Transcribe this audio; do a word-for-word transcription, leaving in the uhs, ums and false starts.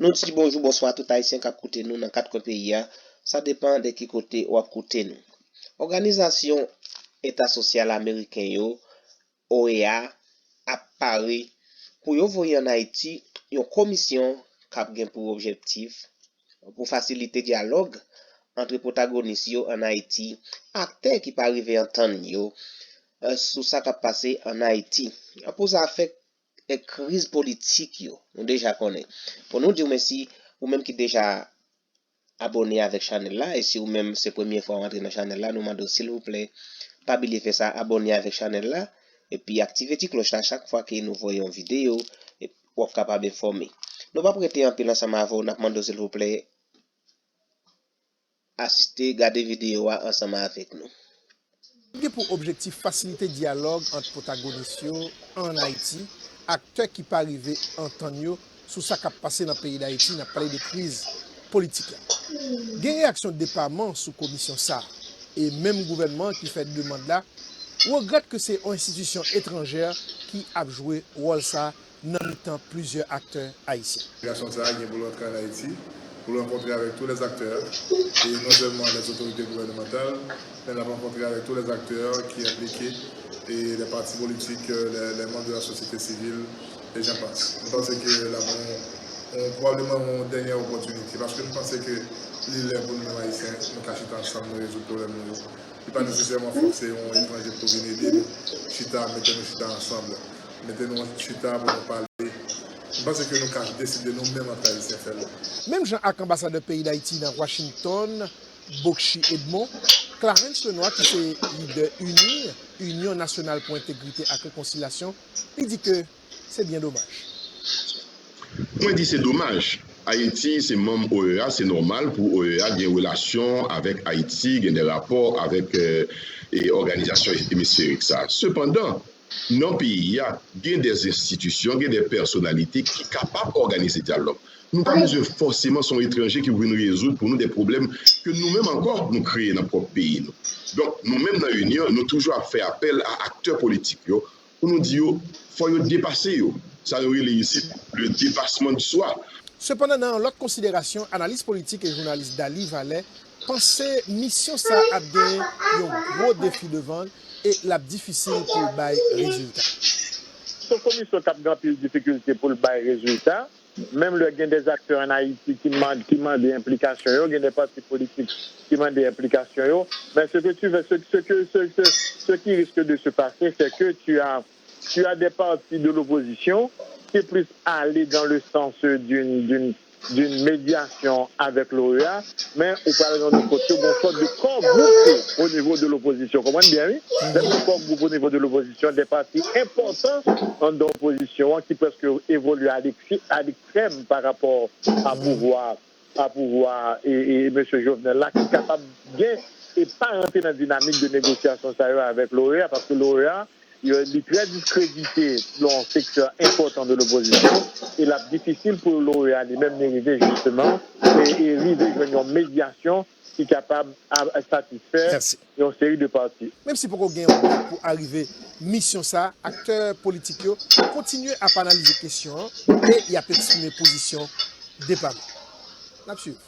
Nou di bonjou, bonswa tout Ayisyen k ap koute nou nan kat kwen peyi a. Sa depann de ki kote w ap koute nou. Òganizasyon Eta Sosyal Ameriken yo, O E A, ap pare pou yo voye ann Ayiti yon komisyon k ap gen pou objektif pou fasilite dyalòg ant pwotagonis yo ann Ayiti, aktè ki pa rive antann yo, eh, sou sa k ap pase ann Ayiti. Pou zafè, eh, kriz politik yo, nou deja konnen. Bon, nou di w mèsi, ou menm ki deja abòne avèk chanèl la, e si ou menm se premye fwa w antre nan chanèl la, nou mande w silvouplè, pa bliye fè sa, abòne avèk chanèl la, epi aktive ti klòch la chak fwa ke nou voye yon videyo, e w ap kapab enfòme. Nou p ap rete anpil ansanm avè w, n ap mande w silvouplè, asiste, gade videyo a ansanm avèk nou. Li gen pou objektif fasilite dyalòg ant pwotagonis yo ann Ayiti, aktè ki pa rive antann yo sou sa k ap pase nan peyi Dayiti, n ap pale de kriz politik la. Gen reyaksyon depaman sou komisyon sa a, e menm gouvènman ki fè demann la regrèt ke se yon enstitisyon etranjè ki ap jwe wòl sa a nan mitan plizyè aktè ayisyen. Delegasyon sa a gen pou l antre ann Ayiti, pou l rankontre avèk tou lè aktè, e non sèlman lè otorite gouvènemantal, men l ap rankontre avèk tou lè aktè ki enplike, e lè pati politik, lè, lè manm de la sosyete sivil, e jan pas. Nou panse ke l ap yon, yon, pwobableman yon dènyè opòtinite, paske nou panse ke li lè pou nou menm Ayisyen, nou ka chita ansanm, nou rezoud pwoblèm nou yo. Li pa nesesèman fòk se yon etranje pou vin ede nou chita, mete nou chita ansanm, mete nou chita pou nou pale. M panse ke nou ka deside nou menm ant Ayisyen fè l. Menm jan ak anbasadè peyi Dayiti nan Washington, Bokchi Edmond, Clarens Lenoir ki se lidè UNIR, Inyon Nasyonal pou Entegrite ak Rekonsilyasyon, li di ke se byen domaj. Mwen di se domaj. Ayiti se manm O E A, se nòmal pou O E A gen relasyon avèk Ayiti, gen de rapò avèk, eh, e òganizasyon emisferik sa. Sepandan, nan peyi a, gen de enstitisyon, gen de pèsonalite ki kapab òganize dyalòg. Nou pa bezwen fòseman se yon etranje ki pou vin rezoud pou nou de pwoblèm ke nou menm ankò nou kreye nan pwòp peyi nou. Donk, nou menm nan UNIR, nou toujou ap fè apèl a aktè politik yo, pou nou di yo, fò yo depase yo. Sa yo rele isit le dépassement de soi. Sepandan, nan yon lòt konsiderasyon, analis politik e jounalis Daly Valet panse misyon sa ap gen yon gwo defi devan l e l ap difisil pou l bay rezilta. Se yon komisyon k ap gen anpil difikilte pou l bay rezilta. Menm lè gen de aktè ann Ayiti ki mande, ki mande enplikasyon yo, gen de pati politik ki mande enplikasyon yo. Mais ce que tu veux, ce, ce que, ce, ce, ce qui risque de se passer, c'est que tu as, tu as des partis de l'opposition qui plus aller dans le sens d'une, d'une, d'une médiation avec l'O E A, men ou pral rann ou kont ke gon sòt de core group au niveau de l'opposition. Konprann byen, wi. Lè gon core group au niveau de l'opposition, de pati enpòtan anndan opozisyon an ki prèske evolye a l'ex-, a l'extrême par rapport à pouvwa, a pouvwa e, e mesye Jovenel la ki kapab gen e pa rantre nan dinamik de negosyasyon sa yo avèk l'O E A, paske l'O E A, yo, li trè diskredite nan yon sektè enpòtan de lopozisyon e l ap difisil pou l'O E A li menm li rive jisteman e, e rive jwenn yon medyasyon ki kapab a, a satisfè yon seri de pati. Menm si poko gen yon dat pou arive misyon sa, aktè politik yo kontinye ap analize kesyon an e y ap eksprime pozisyon depaman. N ap swiv.